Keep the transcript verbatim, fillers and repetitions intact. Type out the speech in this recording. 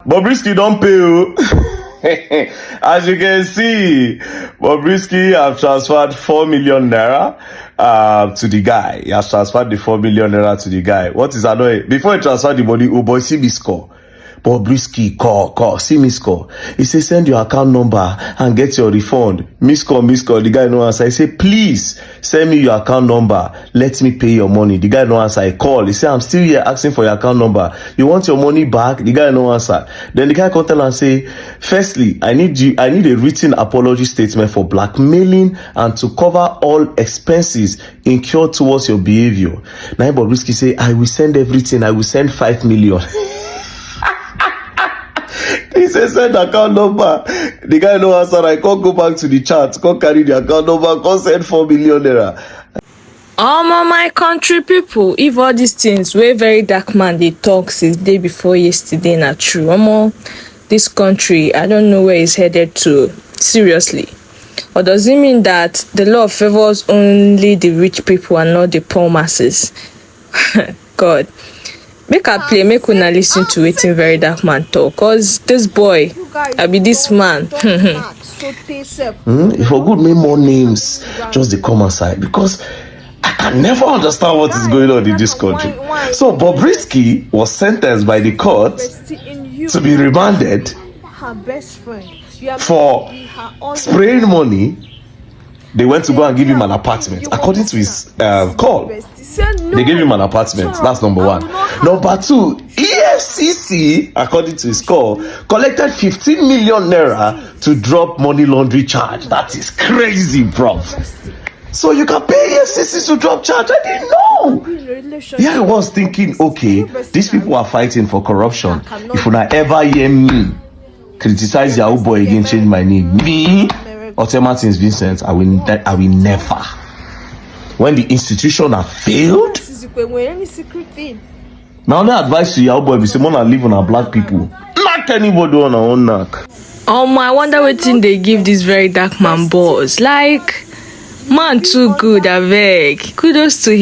Bobrisky don pay o. As you can see, Bobrisky have transferred four million naira uh, to the guy. He has transferred the four million naira to the guy. What is annoying? Before he transfer the money, oh boy, see me score. Bobrisky call, call, see me score. He say send your account number and get your refund. Miss call, miss call. The guy no answer. He say please send me your account number. Let me pay your money. The guy no answer. I call. He say I'm still here asking for your account number. You want your money back? The guy no answer. Then the guy come tell am say, firstly, I need you. I need a written apology statement for blackmailing and to cover all expenses incurred towards your behavior. Na him Bobrisky say, I will send everything. I will send five million. He say send account number. The guy no answer. I come go back to the chat, come carry the account number, come send four million naira. Omo, my country people, if all these things wey very dark man dey talk since day before yesterday na true, omo, this country, I don't know where it's headed to, seriously. Or does it mean that the law favors only the rich people and not the poor masses? God, make I play, make una listen to wetin very dark man talk, cause this boy, I be this man. Hmm? If for good, make more names just dey come outside because I can never understand what is going on in this country. So Bobrisky was sentenced by the court to be remanded her best friend. You are for be her only spraying money. They went to go and give him an apartment, according to his uh, call. They gave him an apartment. That's number one. Number two, E F C C, according to his call, collected fifteen million naira to drop money laundering charge. That is crazy, bro. So you can pay E F C C to drop charge. I didn't know. Yeah, I was thinking, okay, these people are fighting for corruption. If una ever hear me criticize Yahoo boy again, change my name. Me, Ote Martins Vincent, I will, ne- I will never. When the institution have failed, Sizikwe nwere any secret thing. my only advice to Yahoo boy be say, "Mona live on our black people. Knock anybody on our own knock." Omo, I wonder wetin dey give this very dark man balls. Like, man too good, abeg. Kudos to